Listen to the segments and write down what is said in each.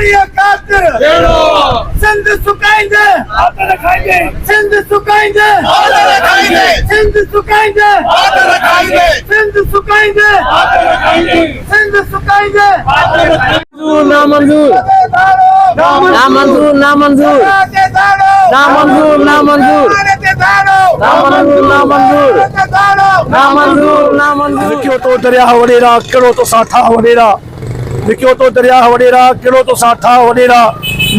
پاڻيء خاطر سنڌ سڪائيندي سنڌ سڪائيندي سنڌ سڪائيندي سنڌ سڪائيندي سنڌ سڪائيندي. نامنظور نامنظور نامنظور نامنظور نامنظور نامنظور نامنظور نامنظور نامنظور. وڪيو تو درياهه وڏيرا ڪهڙو توسان ٺاهه وڏيرا. وڪيو تو درياهه وڏيرا، ڪهڙو توسان ٺاهه وڏيرا،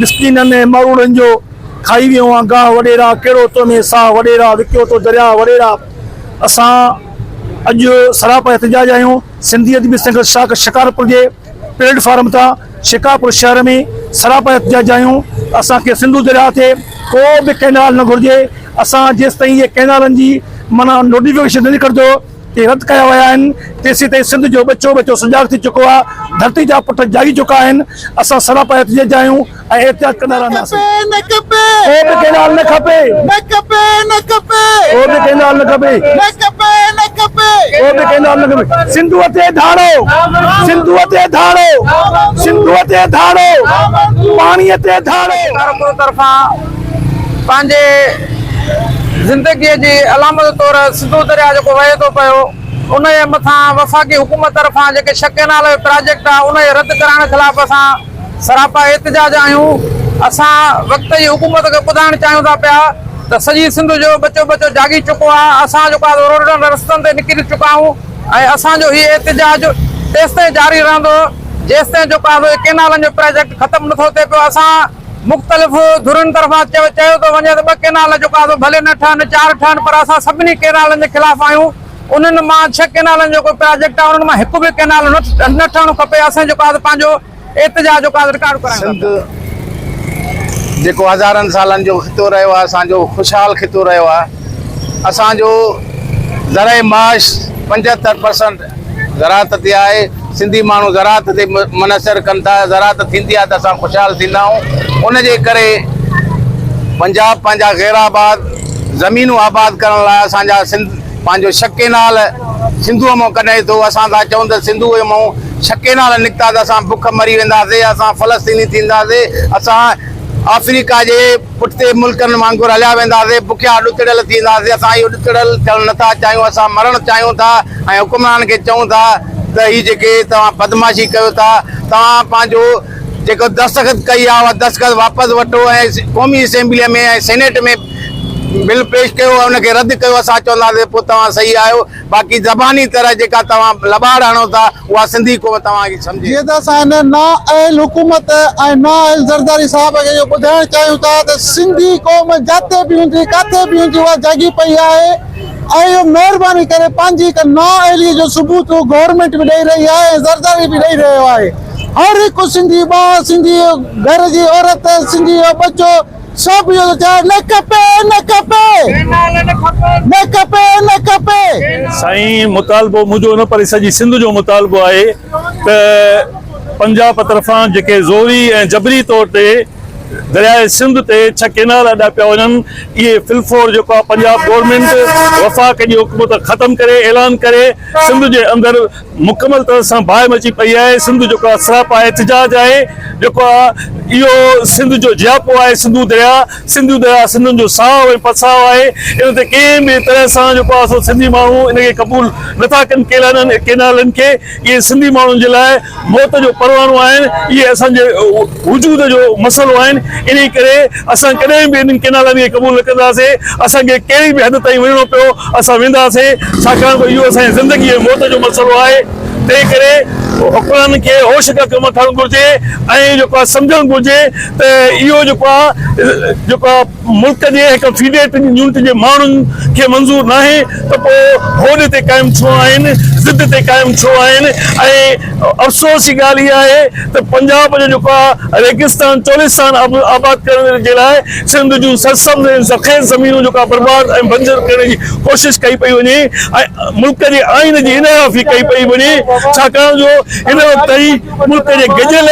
مسڪينن ۽ ماروئڙن جو کائي ويو آن گاهه وڏيرا، ڪهڙو تو ۾ ساهه وڏيرا، وڪيو تو درياهه وڏيرا. اسان اڄ سراپا احتجاج آهيون سنڌي ادبي سنگت شاخ شڪارپور جي پليٽ فارم تان شڪارپور شهر ۾ سراپا احتجاج آهيون اسان کي سنڌو درياهه تي ڪو به ڪئنال نه گهرجي اسان جيستائين اهي ڪئنالن جي معنيٰ نوٽيفڪيشن نه نڪرندو تي رد ڪيا ويا آهن، تيسيتائين سنڌ جو ٻچو ٻچو سجاڳ ٿي چڪو آهي، ڌرتي جا پٽ جاڳي چڪا آهن، اسان سراپا احتجاج آهيون ۽ احتجاج ڪندا رهنداسين. ڪو به ڪئنال نه کپي، ڪو به ڪئنال نه کپي، ڪو به ڪئنال نه کپي، سنڌوء تي ڌاڙو، سنڌوء تي ڌاڙو، سنڌوء تي ڌاڙو، پاڻيء تي ڌاڙو. شڪارپور طرفان پنهنجي زندگيء جي علامت طور سنڌو درياء جيڪو وهي ٿو پيو ان جي مٿان وفاقي حڪومت طرفان جيڪي ڇهه ڪئنال جو پراجيڪٽ آهي ان جي رد ڪرائڻ خلاف اسان سراپا احتجاج آهيون اسان وقت جي حڪومت کي ٻڌائڻ چاهيون ٿا پيا ته سڄي سنڌ جو ٻچو ٻچو جاڳي چڪو آهي اسان جيڪو آهي روڊن رستن تي نڪري چڪا آهيون ۽ اسان جو هي احتجاج تيستائين جاري رهندو جيستائين جيڪو آهي ڪئنالن جو پراجيڪٽ ختم نٿو ٿئي پيو اسان مختلف ڌرين طرفان چيو ٿو وڃي ته ٻه ڪئنال جيڪو آهي سو ڀلي نه ٺهن چار ٺهن پر اسان سڀني ڪئنالن جي خلاف آهيون انهن مان ڇهه ڪئنالن جو جيڪو پراجيڪٽ آهي انهن مان هڪ به ڪئنال نه ٺهڻ کپي اسان جيڪو آهي پنهنجو احتجاج جيڪو آهي رڪارڊ ڪرايون سنڌ جيڪو هزارن سالن جو خطو رهيو آهي اسان جو خوشحال خطو رهيو آهي اسان جو زرعي معاش 75 پرسنٽ زراعت تي آهي، سنڌي ماڻهو زراعت تي منحصر ڪن ٿا، زراعت ٿيندي آهي ته اسان خوشحال ٿيندا آهيون، ان جي ڪري پنجاب پنهنجا غير آباد زمينون آباد ڪرڻ لاء اسان جا سنڌ پنهنجو ڇهه ڪينال سنڌوء مان ڪڍي ٿو، اسان ٿا چئون ته سنڌوء مان ڇهه ڪينال نڪتا ته اسان بک مري وينداسين، اسان فلسطيني ٿينداسين، اسان آفريڪا جي پٺتي ملڪن وانگر هليا وينداسين، بکيا ڏتڙيل ٿينداسين، اسان اهو ڏتڙيل ٿيڻ نٿا چاهيون، اسان مرڻ چاهيون ٿا ۽ حڪمرانن کي چئون ٿا ته هي جيڪي توهان بدمعاشي ڪيو ٿا، توهان پنهنجو جيڪو دستخط ڪئي آهي اها دستخط واپس وٺو ۽ قومي اسيمبليء ۾ ۽ سينيٽ ۾ بل پيش ڪيو ۽ ان کي رد ڪيو، اسان چونداسين پوء توهان صحيح آهيو، باقي زباني طرح جيڪا توهان لٻاڙ هڻو ٿا اها سنڌي قوم توهان کي سمجهي. جيئن ته اسان هن نااهل حڪومت ۽ نااهل زرداري صاحب کي اهو ٻڌائڻ چاهيون ٿا ته سنڌي قوم جاتي به هوندي ڪاٿي به هوندي اها جاڳي پئي آهي ۽ اهو مهرباني ڪري پنهنجي هڪ نااهلي جو ثبوت گورنمينٽ به ڏئي رهي آهي ۽ زرداري به ڏئي رهيو آهي هر هڪ سنڌي ٻار سنڌي گهر جي عورت سنڌي جو ٻچو سڀ اهو ٿو چاهي نه کپي نه کپي نه کپي نه کپي. سائين مطالبو منهنجو نه پر سڄي سنڌ جو مطالبو آهي ته پنجاب طرفان جيڪي زوري ۽ جبري طور تي درياء سنڌ تي ڇهه ڪينال اڏا پيا وڃن اهي فلفور جيڪو آهي پنجاب گورنمينٽ وفاق جي حڪومت ختم ڪري اعلان ڪري سنڌ جي اندر مڪمل طرح سان باهه مچي پئي آهي، سنڌ جيڪو آهي سراپا احتجاج آهي، جيڪو آهي اهو سنڌ جو جياپو آهي سنڌو درياء، سنڌو درياء سنڌين جو ساهه ۽ پساهه آهي، ان تي ڪنهن به طرح سان جيڪو آهي سو سنڌي ماڻهو ان کي قبول نٿا ڪن ڪيلانن ڪينالن کي، اهي سنڌي ماڻهن جي لاء موت جو پروانو آهن، اهي اسان جي وجود جو مسئلو آهن، انهي ڪري اسان ڪڏهن به انهن ڪينالن کي قبول نه ڪنداسين، اسان کي ڪهڙي به حد تائين وڃڻو پيو اسان وينداسين، ڇاڪاڻ ته اهو اسان جي زندگي ۽ موت جو مسئلو آهي، تنهن ڪري حڪمرانن کي هوش کان ڪم وٺڻ گهرجي ۽ جيڪو آهي سمجهڻ گهرجي ته اهو جيڪو آهي جيڪو آهي ملڪ جي هڪ فيڊريٽنگ يونٽ جي ماڻهن کي منظور ناهي ته پوء هوڏ تي قائم ڇو آهن، ضد تي قائم ڇو آهن ۽ افسوس جي ڳالهه اها آهي ته پنجاب جو جيڪو آهي ريگستان چولستان آباد ڪرڻ جي لاء سنڌ جون سرسبز ۽ زرخيز زمينون جيڪا برباد ۽ بنجر ڪرڻ جي ڪوشش ڪئي پئي وڃي ۽ ملڪ جي آئين جي انحرافي ڪئي پئي وڃي ڇاڪاڻ جو هن وقت تائين ملڪ جي گڏيل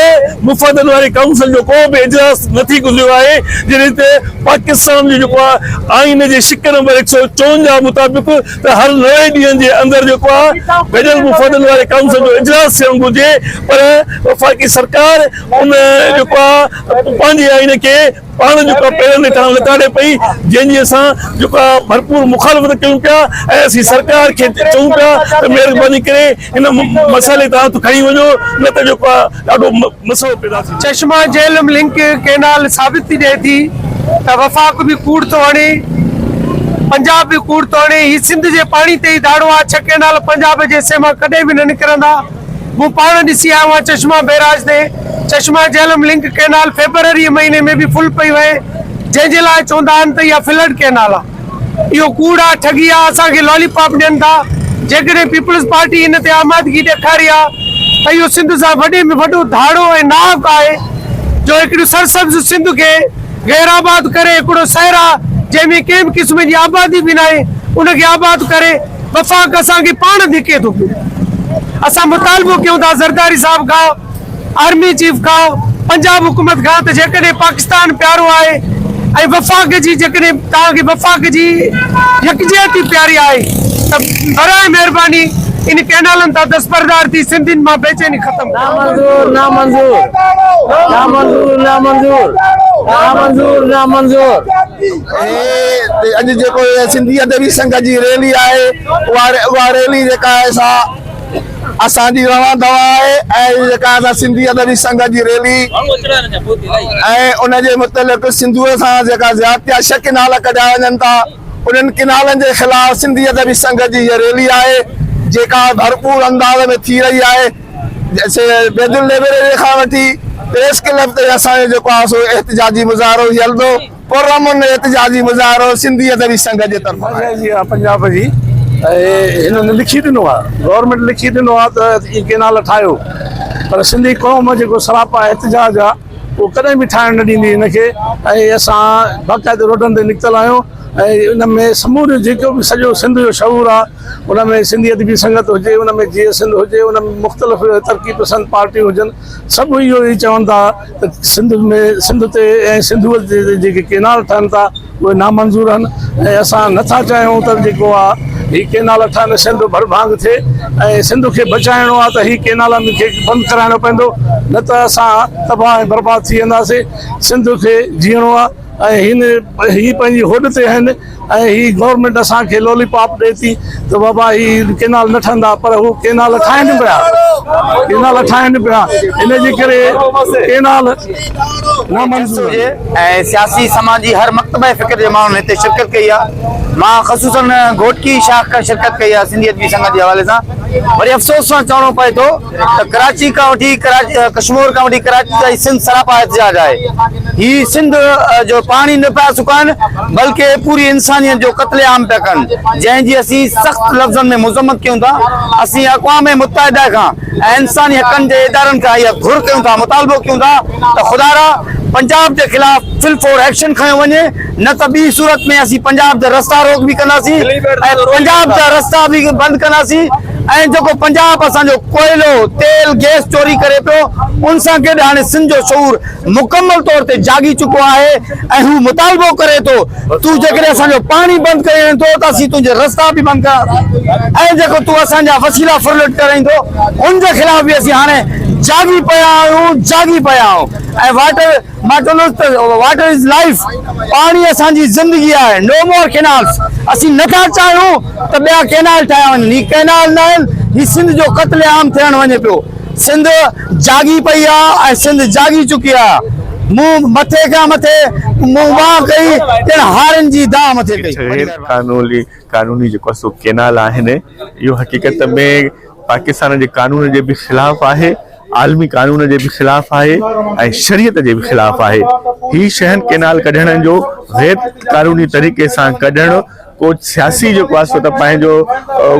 مفادن واري ڪائونسل جو ڪو به اجلاس نه ٿي گذريو آهي جنهن تي پاڪستان. پاڪستان جو جيڪو آهي آئين جي شق نمبر 154 مطابق ته هر 90 ڏينهن جي اندر جيڪو آهي گڏيل مفادن واري ڪائونسل جو اجلاس ٿيڻ گهرجي پر وفاقي سرڪار ان جيڪو آهي پنهنجي آئين کي پاڻ جيڪو آهي پيرن هيٺان لتاڙي پئي جنهن جي اسان جيڪو آهي ڀرپور مخالفت ڪيون پيا ۽ اسين سرڪار کي چئون پيا ته مهرباني ڪري هن مسئلي تان هٿ کڻي وڃو نه ته جيڪو آهي ڏاڍو مسئلو پيدا ٿيندو. چشما جهلم لنڪ ڪئنال ثابت ٿي ڏئي ٿي ته وفاق به ڪوڙ ٿو هڻي پنجاب به ڪوڙ ٿو هڻي هي سنڌ جي پاڻي تي ئي ڌاڙو آهي ڇهه ڪئنال پنجاب جي حصي مان ڪڏهن به نه نڪرندا مون پاڻ ڏسي آيو آهيان چشما بئراج تي چشما جهلم لنڪ ڪئنال فيبروري مهيني ۾ به فل پئي وهي جنهن جي لاء چوندا آهن ته اها فلڊ ڪئنال آهي اهو ڪوڙ آ ٺڳي آ اسان کي لالي پاپ ڏين ٿا جيڪڏهن پيپلز پارٽي ان تي آمادگي ڏيکاري آ ته اهو سنڌ سان وڏي ۾ وڏو ڌاڙو ۽ ناحق آهي جو هڪڙي سرسبز سنڌ کي غير آباد ڪري هڪڙو صحرا جنهن ۾ ڪنهن به قسم جي آبادي به ناهي ان کي آباد ڪري وفاق اسان کي پاڻ ڌڪي ٿو پيو اسان مطالبو ڪيون ٿا زرداري صاحب کان آرمي چيف کان پنجاب حڪومت کان ته جيڪڏهن پاڪستان پيارو آهي ۽ وفاق جي جيڪڏهن توهان کي وفاق جي يڪجهتي پياري آهي ته براء مهرباني ان ڪئنالن تان دستبردار ٿي سنڌين مان بيچيني ختم ڪريو. نامنظور نامنظور نامنظور نامنظور نامنظور نامنظور. هي اڄ جيڪو سنڌي ادبي سنگت جي ريلي آهي اها ريلي جيڪا آهي سا اسان جي روان دوان آهي ۽ جيڪا اسان سنڌي ادبي سنگت جي ريلي ۽ ان جي متعلق سنڌوء سان جيڪا زيادتيا ڇهه ڪئنال ڪڍيا وڃن ٿا انهن ڪئنالن جي خلاف سنڌي ادبي سنگت جي هيء ريلي آهي جيڪا ڀرپور انداز ۾ ٿي رهي آهي بيدل لئبريري کان وٺي پريس ڪلب تائين اسان جو جيڪو آهي سو احتجاجي مظاهرو هي هلندو. پرامن احتجاجي مظاهرو سنڌي ادبي سنگت جي طرفان آهي. جي آ پنجاب جي ۽ هنن لکي ڏنو آ گورنمينٽ لکي ڏنو آ ته هي ڪينال ٺاهيو پر سنڌي قوم جيڪو سراپا احتجاج آ اهو ڪڏهن به ٺاهڻ نه ڏيندي هن کي ۽ اسان باقاعدي روڊن تي نڪتل آهيون ۽ ان ۾ سموريون جيڪو به سڄو سنڌ جو شعور آ ان ۾ سنڌي ادبي سنگت هجي ان ۾ جيئي سنڌ هجي ان ۾ مختلف ترقي پسند پارٽيون هجن سڀ اهو ئي چون ٿا ته سنڌ ۾ سنڌ تي ۽ سنڌوء تي جيڪي ڪينال ٺهن ٿا اهي نامنظور آهن ۽ اسان نٿا چاهيون ته جيڪو آهي هي ڪينال ٺهن سنڌ ڀرڀانگ ٿئي ۽ سنڌ کي بچائڻو آهي ته هي ڪينالن کي بند ڪرائڻو پوندو نه ته اسان تباهه ۽ برباد ٿي وينداسين سنڌ کي جيئڻو آهي ۽ هن هي پنهنجي هوڏ تي آهن ۽ هي گورنمينٽ اسان کي لولي پاپ ڏئي ٿي ته بابا هي ڪينال نه ٺهندا پر هو ڪينال ٺاهن پيا ڪينال ٺاهن پيا ان جي ڪري ڪينال نامنظور هجي ۽ سياسي سماجي هر مڪتبه فڪر جي ماڻهن هتي شرڪت ڪئي آهي مان خصوصن گهوٽڪي شاخ کان شرڪت ڪئي آهي سنڌي ادبي سنگت جي حوالي سان وري افسوس سان چوڻو پئي ٿو ته ڪراچي کان وٺي ڪراچي ڪشمور کان وٺي ڪراچي تائين سنڌ سراپا احتجاج آهي هي سنڌ جو پاڻي نه پيا سڪائن بلڪه پوري انسانيت جو قتل عام پيا ڪن جنهن جي اسين سخت لفظن ۾ مذمت ڪيون ٿا اسين اقوام متحده کان ۽ انساني حقن جي ادارن کان اها گهر ڪيون ٿا مطالبو ڪيون ٿا ته خدارا پنجاب جي خلاف فل فور ايڪشن کنيو وڃي نه ته ٻي صورت ۾ اسين پنجاب جا رستا روڪ به ڪنداسين ۽ پنجاب جا رستا به بند ڪنداسين ۽ جيڪو پنجاب اسان جو ڪوئلو، تيل، گئس چوري ڪري پيو ان سان گڏ هاڻي سنڌ جو شعور مڪمل طور تي جاڳي چڪو آهي ۽ هو مطالبو ڪري ٿو تون جيڪڏهن اسان جو پاڻي بند ڪرين ٿو ته اسين تنهنجي رستا به بند ڪنداسين ۽ جيڪو تون اسان جا وسيلا ڦرلٽ ڪرين ٿو ان جي خلاف به اسين هاڻي جاڳي پيا آهيون جاڳي پيا آهيون ۽ واٽر مان چوندس ته واٽر از لائيف پاڻي اسان جي زندگي آهي نو مور ڪينالز اسين نٿا چاهيون ته ٻيا ڪينال ٺاهيا وڃن هي ڪينال نه آهن هي سنڌ جو قتل عام ٿيڻ وڃي پيو سنڌ جاڳي پئي آهي ۽ سنڌ جاڳي چڪي آهي مون مٿي کان مٿي مون وانهه ڪئي ڄڻ هارين جي دانهن مٿي ڪئي. غير قانوني قانوني جيڪو آهي سو ڪينال آهن اهو حقيقت ۾ پاڪستان جي قانون جي به خلاف آهي عالمي قانون جي به خلاف آهي ۽ شريعت جي به خلاف آهي هي شهن ڪينال ڪڍڻ جو غير قانوني طريقي سان ڪڍڻ ڪو سياسي جيڪو آهي سو ته پنهنجو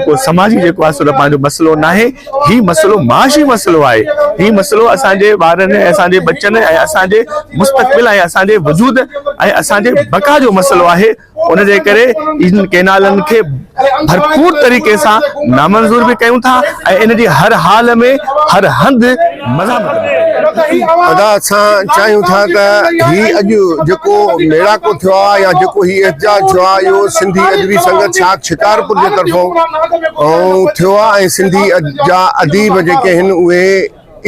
ڪو سماجي جيڪو آهي سو ته پنهنجو مسئلو ناهي هي مسئلو معاشي مسئلو آهي هي مسئلو اسان جي ٻارن ۽ اسان جي ٻچن ۽ اسان جي مستقبل ۽ اسان جي وجود ۽ اسان جي بقا جو مسئلو آهي ان جي ڪري انهن ڪينالن کي ڀرپور طريقي سان نامنظور به ڪيون ٿا ۽ ان جي هر حال ۾ هر هنڌ مزاحمت به ڪيون ٿا. ادا اسان چاهيون ٿا ته هي اڄ جيڪو ميڙاڪو ٿيو آهي يا جيڪو هي احتجاج ٿيو آهي اهو سنڌي ادبي سنگت شاخ شڪارپور جي طرفون ٿيو آهي ۽ سنڌي جا اديب جيڪي آهن اهي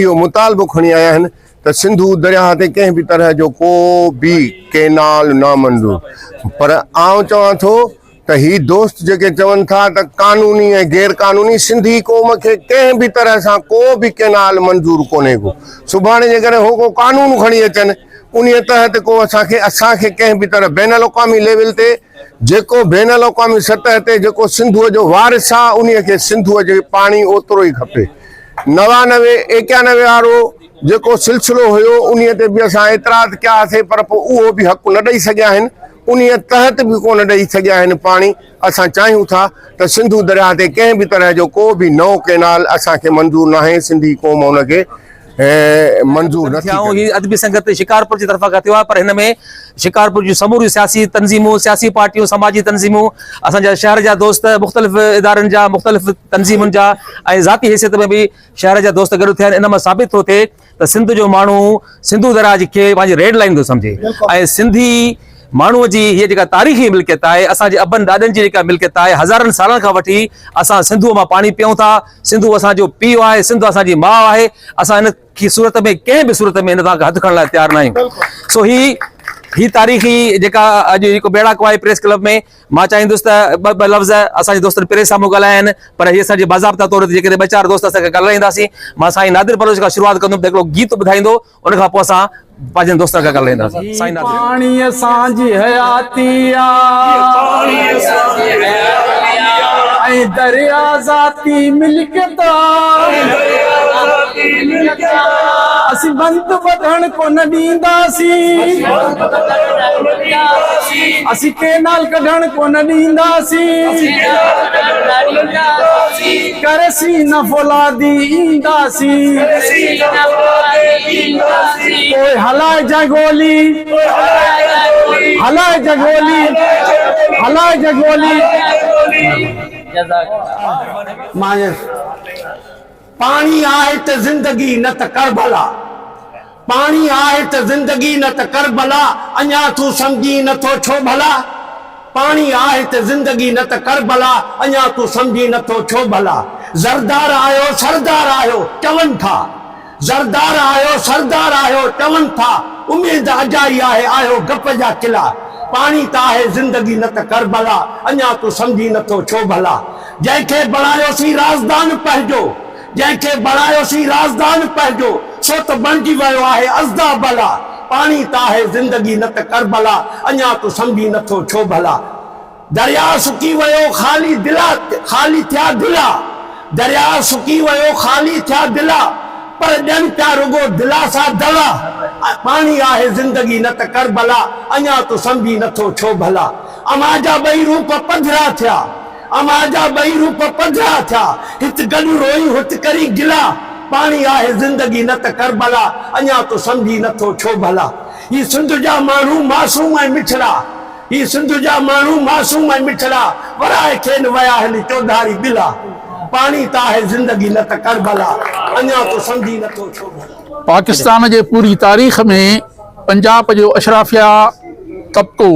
اهو مطالبو کڻي آيا آهن ته سنڌو درياهه تي ڪنهن به طرح جو ڪو به ڪينال نامنظور پر آئون چوان ٿو ته هي دوست جيڪي چون ٿا ته قانوني ۽ غير قانوني سنڌي قوم کي ڪنهن به طرح سان ڪو به ڪينال منظور ڪونهي ڪو سڀاڻي جيڪڏهن هو ڪو قانون کڻي اچن انهي تحت ڪو اسان کي اسان کي ڪنهن به طرح بين الاقوامي ليول تي جيڪو بين الاقوامي سطح تي جيڪو سنڌوء جو وارث آ انهي کي سنڌوء جو پاڻي اوترو ئي کپي 99 91 وارو جيڪو سلسلو هيو انهي تي به اسان اعتراض ڪيا هئاسين پر پوء اهو به حق نه ڏئي سگهيا آهن انهيء تحت به ڪونه ڏئي سگهيا آهن پاڻي، اسان چاهيون ٿا ته سنڌو درياهه تي ڪنهن به طرح جو ڪو به نئون ڪئنال اسان کي منظور ناهي، سنڌي قوم ان کي منظور نٿي ڪري. هي ادبي سنگت شڪارپور جي طرفان کان ٿيو آهي پر هن ۾ شڪارپور جون سموريون سياسي تنظيمون، سياسي پارٽيون، سماجي تنظيمون، اسان جا شهر جا دوست، مختلف ادارن جا، مختلف تنظيمن جا ۽ ذاتي حيثيت ۾ به شهر جا دوست گڏ ٿيا آهن ان مان ثابت ٿو ٿئي ته سنڌ جو ماڻهو سنڌو درياء کي پنهنجي ريڊ لائين ٿو سمجهي ۽ سنڌي ماڻهوء جي هيء جيڪا تاريخي ملڪيت آهي، اسان جي ابن ڏاڏن جي جيڪا ملڪيت آهي، هزارن سالن کان وٺي اسان سنڌوء مان پاڻي پيئون ٿا، سنڌو اسان جو پيء آهي، سنڌ اسان جي ماء آهي، اسان هن کي صورت ۾ ڪنهن به صورت ۾ هن تان هٿ کڻڻ لاء تيار نه آهيون. سو هي هي تاريخي جيڪا اڄ جيڪو ميڙاڪو آهي پريس ڪلب ۾ مان چاهيندس ته ٻه ٻه لفظ اسان جي دوستن پريس سامهون ڳالهايا آهن پر هي اسان جي باضابطا طور تي جيڪڏهن ٻه چار دوست اسان کي ڳالهائينداسين مان سائين نادر بلوچ کان شروعات ڪندم ته هڪڙو گيت ٻڌائيندو ان کان پوء اسان پنهنجن دوستن کان ڳالهائينداسين سائين نادر. پاڻي اسان جي حياتي آ ۽ دريا ذاتي ملڪيت آ اسين بند ٻڌڻ ڪونه ڏينداسين. اسين ڪينال ڪڍڻ ڪونه ڏينداسين. ڪري سينه فولادي اينداسين. پوء هلائجانء گولي. هلائجانء گولي. هلائجانء گولي. پاڻي آهي ته زندگي نه ته ڪربلا. پاڻي آهي ته زندگي نه ته ڪربلا اڃا تون سمجهين نه ٿو ڇو ڀلا پاڻي آهي ته زندگي نه ته ڪربلا اڃا تون سمجهين نه ٿو ڇو ڀلا زردار آهيو سردار آهيو چون ٿا زردار آهيو سردار آهيو چون ٿا اميد اجائي آهي آهيو گپ جا قلعا پاڻي ته آهي زندگي نه ته ڪربلا اڃا تون سمجهين نه ٿو ڇو ڀلا جنهن کي بڻايوسين رازدان پنهنجو جنهن کي بڻايوسين رازدان پنهنجو، سو ته بڻجي ويو آهي ازدا بلا. پاڻي ته آهي زندگي نه ته ڪربلا، اڃا تون سمجهين نه ٿو ڇو ڀلا. درياء سڪي ويو خالي دلا خالي ٿيا دلا، درياء سڪي ويو خالي ٿيا دلا، پر ڏين پيا رڳو دلاسا دلا. پاڻي آهي زندگي نه ته ڪربلا، اڃا تون سمجهين نه ٿو ڇو ڀلا. اوهان جا ٻئي روپ پڌرا ٿيا. اوهان جا ٻئي روپ پڌرا ٿيا، هت گڏ روئين هت ڪرين گلا، پاڻي آهي زندگي نه ته ڪربلا، اڃا تون سمجهين نه ٿو ڇو ڀلا. هي سنڌ جا ماڻهو معصوم ۽ مٺڙا، هي سنڌ جا ماڻهو معصوم ۽ مٺڙا، ورائي کين ويا هن چوڌاري ٻلا، پاڻي ته آهي زندگي نه ته ڪربلا، اڃا تون سمجهين نه ٿو ڇو ڀلا. پاڪستان جي پوري تاريخ ۾ پنجاب جو اشرافيه طبقو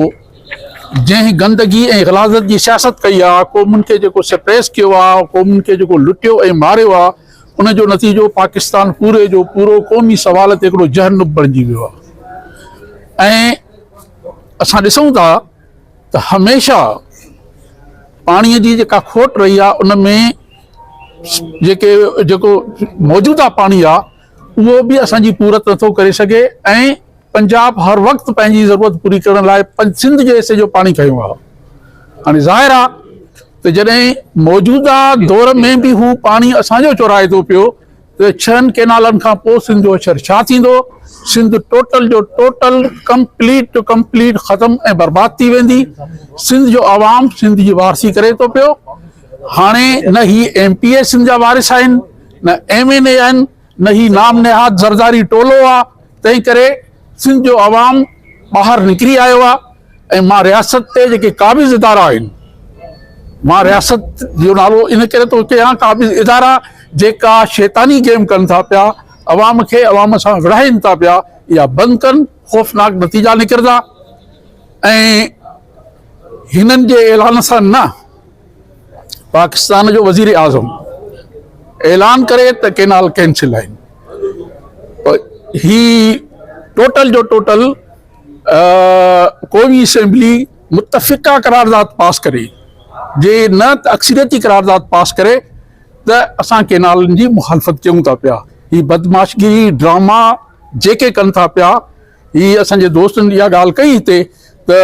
جنهن گندگي ۽ غلاظت جي سياست ڪئي آ، قومن کي جيڪو سپريس ڪيو آ، قومن کي جيڪو لٽيو ۽ ماريو آ، ان جو نتيجو پاڪستان پوري جو پورو قومي سوال تي هڪڙو جهنم بڻجي ويو آ ۽ اسان ڏسون ٿا ته هميشه پاڻي جي جيڪا کوٽ رهي آ ان ۾ جيڪي جيڪو موجوده پاڻي آ اهو به اسان جي پورت نٿو ڪري سگهي ۽ پنجاب هر وقت پنهنجي ضرورت پوري ڪرڻ لاء سنڌ جي حصي جو پاڻي کنيو آهي. هاڻي ظاهر آهي ته جڏهن موجوده دور ۾ به هو پاڻي اسان جو چورائي ٿو پيو ته ڇهن ڪينالن کان پوء سنڌ جو حشر ڇا ٿيندو؟ سنڌ ٽوٽل جو ٽوٽل ڪمپليٽ جو ڪمپليٽ ختم ۽ برباد ٿي ويندي. سنڌ جو عوام سنڌ جي وارثي ڪري ٿو پيو. هاڻي نه هي ايم پي اي سنڌ جا وارث آهن نه ايم اين اي آهن نه هي نام نهاد زرداري ٽولو آ تنهن ڪري سنڌ جو عوام ٻاهر نڪري آيو آ ۽ مان رياست تي جيڪي قابض ادارا آهن مان رياست جو نالو ان ڪري ٿو ڪيان قابض ادارا جيڪا شيطاني گيم ڪن ٿا پيا عوام کي عوام سان وڙهائين ٿا پيا اها بند ڪن خوفناڪ نتيجا نڪرندا ۽ هنن جي اعلان سان نه پاڪستان جو وزير اعظم اعلان ڪري ته ڪينال ڪينسل آهن هي ٽوٽل جو ٽوٽل قومي اسيمبلي متفقه قرارداد پاس ڪري جي نه ته اڪثريتي قرارداد پاس ڪري ته اسان ڪينالن جي مخالفت ڪيون ٿا پيا هي بدمعاشگيري ڊراما جيڪي ڪن ٿا پيا هي اسان جي دوستن اها ڳالهه ڪئي هتي ته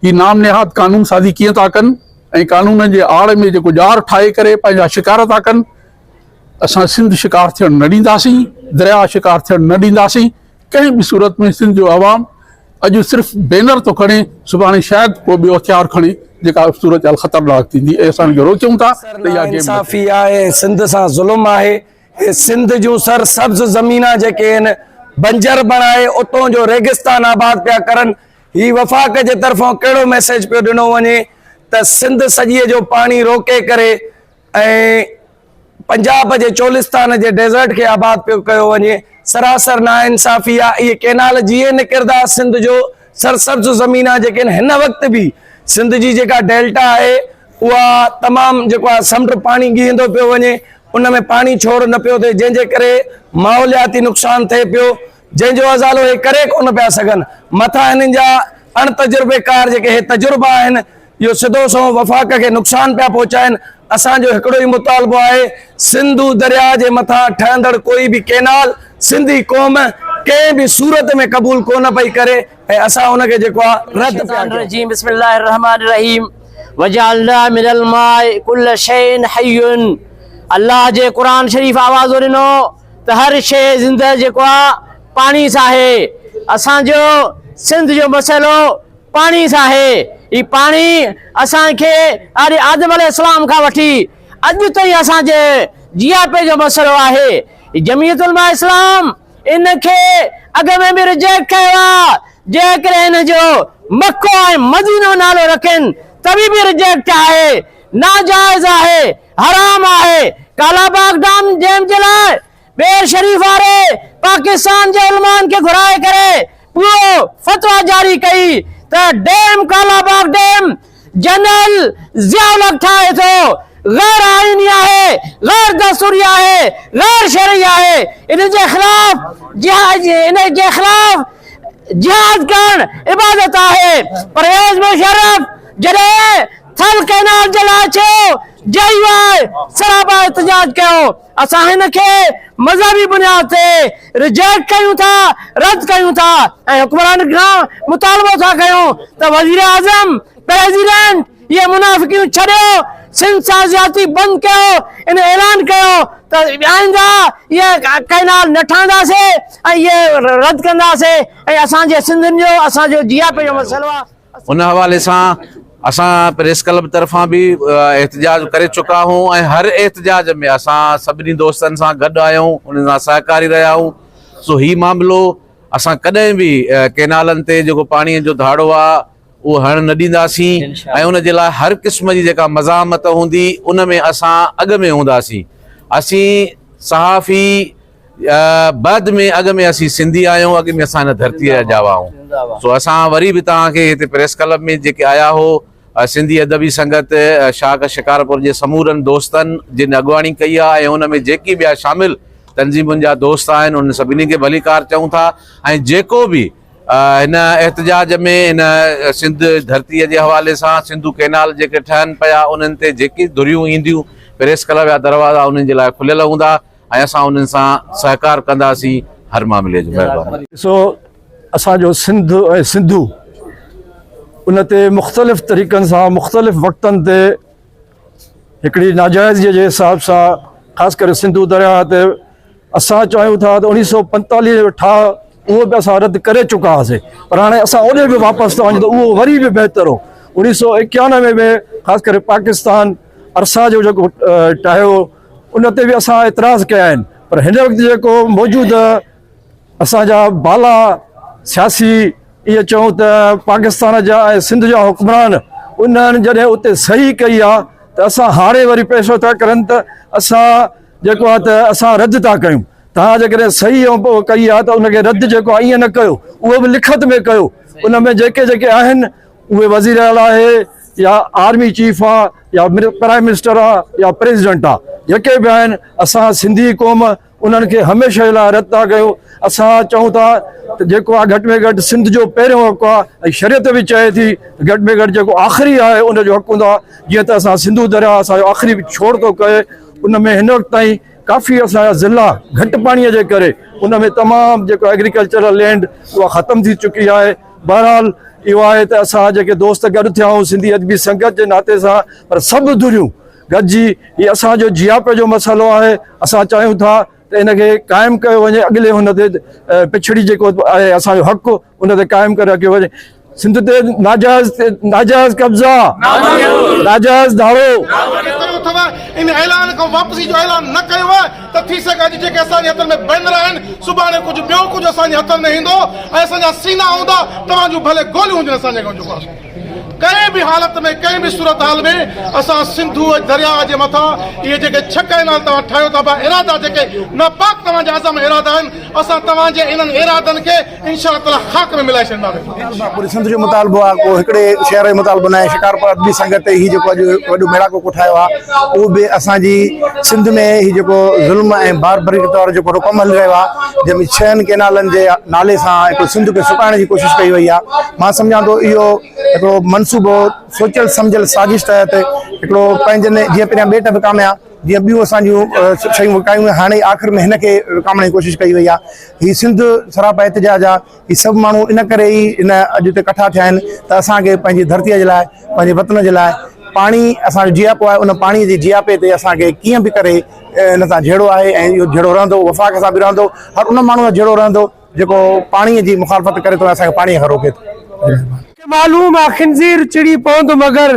هي نام نهاد قانون سازي ڪيئن ٿا ڪن ۽ قانون جي آڙ ۾ جيڪو ڄار ٺاهي ڪري پنهنجا شڪار ٿا ڪن اسان سنڌ شڪار ٿيڻ نه ڏينداسين درياء شڪار ٿيڻ نه ڏينداسين ڪنهن به صورت ۾ سنڌ جو عوام اڄ صرف بينر ٿو کڻي سڀاڻي شايد ڪو ٻيو هٿيار کڻي جيڪا صورتحال خطرناڪ ٿيندي ۽ اسان کي روڪيون ٿا ته اها گيم نه ٿئي. انصافي آهي ۽ سنڌ سان ظلم آهي هي سنڌ جون سر سبز زمينا جيڪي آهن بنجر بڻائي اتون جو ريگستان آباد پيا ڪرن هي وفاق جي طرفان ڪهڙو ميسيج پيو ڏنو وڃي ته سنڌ سڄي جو پاڻي روڪي ڪري ۽ پنجاب جي چولستان جي ڊيزرٽ کي آباد پيو ڪيو وڃي سراسر ناانصافي آ اهي ڪينال جيئن نڪردا سنڌ جو سرسبز زمينا جيڪي آهن هن وقت به سنڌ جي جيڪا ڊيلٽا آهي اها تمام جيڪو آهي سمنڊ پاڻي ڳيهندو پيو وڃي ان ۾ پاڻي ڇوڙ نه پيو ٿئي جنهن جي ڪري ماحولياتي نقصان ٿئي پيو جنهن جو ازالو هي ڪري ڪونه پيا سگهن مٿان هنن جا اڻ تجربيڪار جيڪي هي تجربا آهن اهو سڌو سنئون وفاق کي نقصان پيا پهچائن، اسان جو هڪڙو ئي مطالبو آهي سنڌو درياء جي مٿان ٺهندڙ ڪوئي به ڪينال سنڌي قوم ڪنهن به صورت ۾ قبول ڪونه پئي ڪري ۽ اسان ان کي جيڪو آهي رد پيا الشيطان ڪيون. الرجيم بسم الله الرحمن الرحيم وجعلنا من الماء كل شيء حي الله جي قرآن شريف آوازو ڏنو ته هر شيء زنده جيڪو آ پاڻي سان آهي اسان جو سنڌ جو مسئلو پاڻي سان آهي. هي پاڻي اسان کي آڏي آدم عليه السلام کان وٺي اڄ تائين اسان جي جياپي جو مسئلو آهي. هي جمعيت علماء اسلام ان کي اڳ ۾ به رجيڪٽ ڪيو آهي. جيڪڏهن ان جو مڪو ۽ مدينو نالو رکين ته به به رجيڪٽ آهي، ناجائز آهي، حرام آهي. ڪالاباغ ڊام ڊيم جي لاء ٻير شريف واري پاڪستان جي علمائن کي گهرائي ڪري پورو فتويٰ جاري ڪئي ته dam Kalabagh dam general Zia ul Haq ٺاهي ٿو غير آئيني آهي غير دستوري آهي غير شرعي آهي ان جي خلاف ان جي خلاف جهاد ڪرڻ عبادت آهي پرويز مشرف جڏهن ٿل ڪئنال جي لاء چيو جي يو آء سراپا احتجاج ڪيو اسان هن کي مذهبي بنياد تي رجيڪٽ ڪيون ٿا، رد ڪيون ٿا ۽ حڪمرانن کان مطالبو ٿا ڪيون ته وزيراعظم، پريزيڊنٽ اهي منافقيون ڇڏيو، سنڌ سان زيادتي بند ڪيو، ان اعلان ڪيو ته آئنده اهي ڪئنال نه ٺاهنداسين ۽ اهي رد ڪنداسين ۽ اسان جي سنڌين جو اسان جو جياپي جو مسئلو آهي. ان حوالي سان اسان پريس ڪلب طرفان به احتجاج ڪري چڪا آهيون ۽ هر احتجاج ۾ اسان سڀني دوستن سان گڏ آهيون انهن سان سهڪاري رهيا آهيون سو هي معاملو اسان ڪڏهن به ڪينالن تي جيڪو پاڻي جو ڌاڙو آهي اهو هڻڻ نه ڏينداسين ۽ ان جي لاء هر قسم جي جيڪا مزاحمت هوندي ان ۾ اسان اڳ ۾ هونداسين اسين صحافي بعد ۾ اڳ ۾ اسين سنڌي آهيون اڳ ۾ اسان هن ڌرتيء جا ڄاوا آهيون سو اسان وري به توهان کي هتي پريس ڪلب ۾ جيڪي آيا هو سنڌي ادبي سنگت شاخ شڪارپور جي سمورن دوستن جن اڳواڻي ڪئي آهي ۽ ان ۾ جيڪي ٻيا شامل تنظيمن جا دوست آهن انهن سڀني کي ڀليڪار چئون ٿا ۽ جيڪو به هن احتجاج ۾ هن سنڌ ڌرتيء جي حوالي سان سنڌو ڪينال جيڪي ٺهن پيا انهن تي جيڪي ڌريون اينديون پريس ڪلب جا دروازا انهن جي لاء کليل هوندا ۽ اسان انهن سان سهڪار ڪنداسين هر معاملي جو مهرباني. ڏسو اسان جو سنڌ ۽ سنڌو ان تي مختلف طريقن سان مختلف وقتن تي هڪڙي ناجائزي جي حساب سان خاص ڪري سنڌو درياهه تي اسان چاهيون ٿا ته اوڻيهه سو پنتاليهه جو ٺاهه اهو به اسان رد ڪري چڪا هئاسين پر هاڻي اسان اوڏي به واپس ٿا وڃون ته اهو وري به بهتر هو اوڻيهه سو ايڪيانوي ۾ خاص ڪري پاڪستان ارسا جو جيڪو ٺاهيو ان تي به اسان اعتراض ڪيا آهن پر هن وقت جيڪو موجوده اسان جا بالا سياسي اهي چئون ته پاڪستان جا ۽ سنڌ جا حڪمران انهن جڏهن اتي صحيح ڪئي آهي ته اسان هاڻي وري پيشو ٿا ڪرن ته اسان جيڪو آهي ته اسان رد ٿا ڪيون. توهان جيڪڏهن صحيح ۽ ڪئي آهي ته ان کي رد جيڪو آهي ائين نه ڪيو اهو به لکت ۾ ڪيو ان ۾ جيڪي جيڪي آهن اهي وزير اعليٰ آهي يا آرمي چيف آ يا پرائم منسٽر آ يا پريزيڊنٽ آ جيڪي به آهن اسان سنڌي قوم انهن کي هميشه لاء رد ٿا ڪيون. اسان چئون ٿا ته جيڪو آهي گهٽ ۾ گهٽ سنڌ جو پهريون حق آهي ۽ شريعت به چئي ٿي ته گهٽ ۾ گهٽ جيڪو آخري آهي ان جو حق هوندو آهي جيئن ته اسان سنڌو درياء اسان جو آخري ڇوڙ ٿو ڪري ان ۾ هن وقت تائين ڪافي اسان جا ضلعا گهٽ پاڻي جي ڪري ان ۾ تمام جيڪو ايگريڪلچرل لينڊ اها ختم ٿي چڪي آهي بهرحال اهو آهي ته اسان جيڪي دوست گڏ ٿيا آهيون سنڌي ادبي سنگت جي ناتي سان پر سڀ ڌريون گڏجي هي اسان جو جياپي جو مسئلو آهي اسان چاهيون ٿا ته ان کي قائم ڪيو وڃي اڳلي هن تي پڇڙي جيڪو آهي اسان جو حق ان تي قائم ڪري رکيو وڃي سنڌ تي ناجائز ناجائز قبضا ناجائز ڌاڙو ڪيو اٿو ان اعلان کان واپسي جو اعلان نه ڪيو آهي ته ٿي سگهي اڄ جيڪي اسان جي هٿن ۾ بينر آهن سڀاڻي ڪجهه ٻيو ڪجهه اسان جي هٿن ۾ ايندو ۽ اسان جا سينا هوندا توهان جون ڀلي گوليون هجن اسان جي اڳيان جيڪو آهي ڪنهن به حالت ۾ ڪنهن به صورتحال ۾ اسان سنڌوء درياء جي مٿان اهي جيڪي ڇهه ڪئنال توهان ٺاهيو ٿا پيا ارادا جيڪي ناپاڪ توهان جا عزم ارادا آهن اسان توهان جي انهن ارادن کي انشاء الله تعالي خاڪ ۾ ملائي ڇڏينداسين. پوري سنڌ جو مطالبو آهي ڪو هڪڙي شهر جو مطالبو ناهي شڪارپور ادبي سنگت تي هي جيڪو اڄ وڏو ميڙاڪو ڪوٺايو آهي اهو به اسان جي سنڌ ۾ هي جيڪو ظلم ۽ باربري طور جيڪو ڪم هلي رهيو آهي جنهن ۾ ڇهن ڪئنالن جي نالي سان هڪڙو سنڌ کي سڪائڻ جي ڪوشش ڪئي وئي آهي مان سمجهان ٿو اهو هڪڙو منصوبو سوچيل سمجهيل سازش تحت هڪڙو پنهنجن جيئن پهريان ٻيٽ وڪاميا جيئن ٻيون اسان جون شيون وڪايون ويون هاڻي آخر ۾ هن کي وڪامڻ جي ڪوشش ڪئي وئي آهي هي سنڌ سراپا احتجاج آهي هي سڀ ماڻهو ان ڪري ئي هن اڄ هتي ڪٺا ٿيا آهن ته اسان کي پنهنجي ڌرتيء جي لاء پنهنجي وطن جي لاء پاڻي اسان جو جياپو آهي ان پاڻي جي جياپي تي اسان کي ڪيئن به ڪري ان سان جهيڙو آهي ۽ اهو جهيڙو رهندو وفاق سان به رهندو هر ان ماڻهو سان جهيڙو رهندو جيڪو پاڻي جي مخالفت ڪري ٿو ۽ اسان کي پاڻي کان روڪي ٿو. کي معلوم آ خنزير چڙي پوندو مگر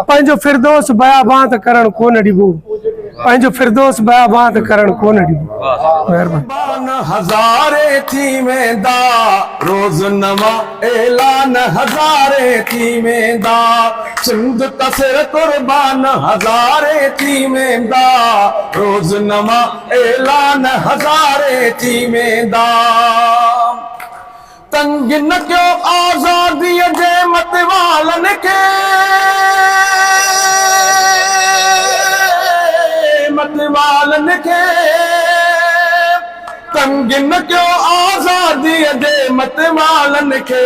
پنهنجو فردوس بيابان ته ڪرڻ ڪونه ڏبو پنهنجو فردوس بيابان ته ڪرڻ ڪونه ڏبو مهرباني. قربان هزارين ٿي ويندا روز نوان اعلان هزارين ٿي ويندا سنڌ ته سر قربان هزارين ٿي ويندا روز نوان اعلان هزارين ٿي ويندا تنگ نه ڪيو آزاديء جي متوالن کي متوالن کي تنگ نه ڪيو آزاديء جي متوالن کي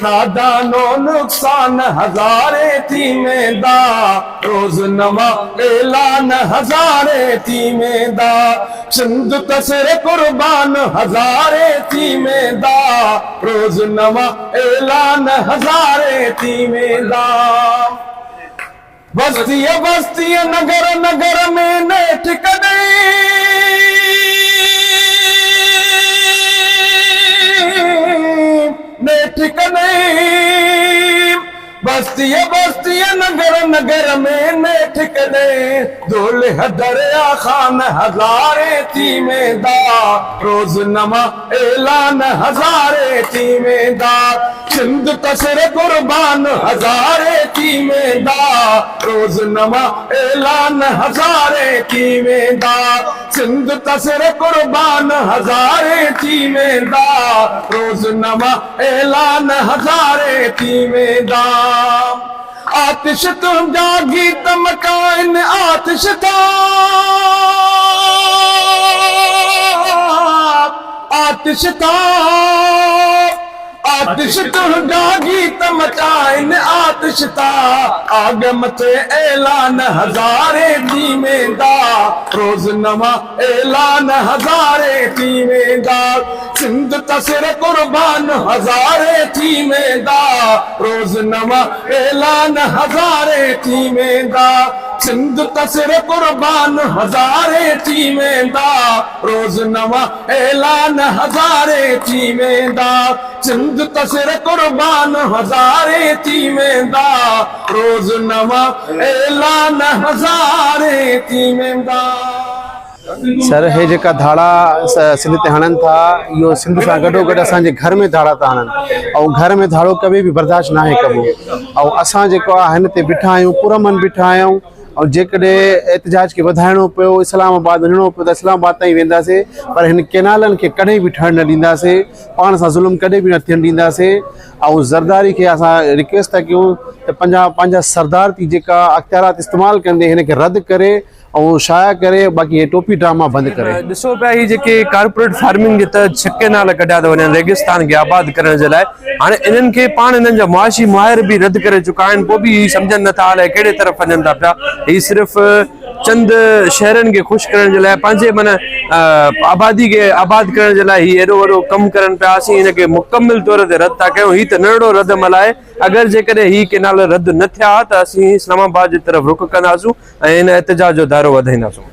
نادانو نقصان هزارين ٿي ويندا روز نوان اعلان هزارين ٿي ويندا سنڌ ته سر قربان هزارين ٿي ويندا روز نوان اعلان هزارين ٿي ويندا بستيء بستيء نگر نگر ۾ نيٺ ڪڏهن نيٺ ڪڏهن بستيء بستيء نگر نگر ۾ نيٺ ڪڏهن دولهه دريا خان هزارين ٿي ويندا روز نوان اعلان هزارين ٿي ويندا سنڌ ته سر قربان هزارين ٿي ويندا روز نوان اعلان هزارين ٿي ويندا سنڌ ته سر قربان هزارين ٿي ويندا روز نوان اعلان هزارين ٿي ويندا آتش تنهنجا گيت مٽائن آتش ٿا آتش ٿا آتش تنهنجا گيت مچائن آتش ٿا آڳ مٿي اعلان هزارين ٿي ويندا روز نوان اعلان هزارين ٿي ويندا سنڌ ته سر قربان هزارين ٿي ويندا روز نوان اعلان هزارين ٿي ويندا سنڌ ته سر قربان هزارين ٿي ويندا روز نوان اعلان هزارين ٿي ويندا سنڌ ته سر قربان هزارين ٿي ويندا روز نوان اعلان هزارين ٿي ويندا. سر هي جيڪا ڌاڙا سنڌ تي هڻن ٿا اهو سنڌ سان گڏو گڏ اسان جي گهر ۾ ڌاڙا ٿا هڻن ۽ گهر ۾ ڌاڙو ڪبي به برداشت ناهي ڪبو ۽ اسان جيڪو آهي هن تي بيٺا آهيون پرامن بيٺا آهيون. ۽ جيڪڏهن احتجاج کي وڌائڻو پيو اسلام آباد وڃڻو پيو ته اسلام آباد تائين وينداسين پر هن ڪينالن کي ڪڏهن به ٺهڻ نه ڏينداسين پاڻ سان ظلم ڪڏهن به نه ٿيڻ ڏينداسين ۽ زرداري کي اسان رڪويسٽ ٿا ڪيون ته پنهنجا پنهنجا سردارتي جيڪا اختيارات استعمال ڪندي هن کي رد ڪري ۽ شايع ڪري باقي هي ٽوپي ڊراما بند ڪري. ڏسو پيا هي جيڪي ڪارپوريٽ فارمنگ جي تحت ڇڪ ڪئنال ڪڍيا ٿا وڃن ريگستان کي آباد ڪرڻ جي لاء هاڻي انهن کي پاڻ انهن جا معاشي ماهر به رد ڪري چڪا آهن پوء به هي سمجهن نٿا الائي ڪهڙي طرف وڃن ٿا پيا هي صرف چند شهرن کي خوش ڪرڻ جي لاء پنهنجي معنی آبادي کي آباد ڪرڻ جي لاء هي ايڏو وڏو ڪم ڪرن پيا اسين هن کي مڪمل طور تي رد ٿا ڪيون هي ته ننڍڙو رد عمل آهي اگر جيڪڏهن هي ڪئنال رد نه ٿيا ته اسين اسلام آباد جي طرف رخ ڪنداسون ۽ ان احتجاج جو دائرو وڌائينداسون.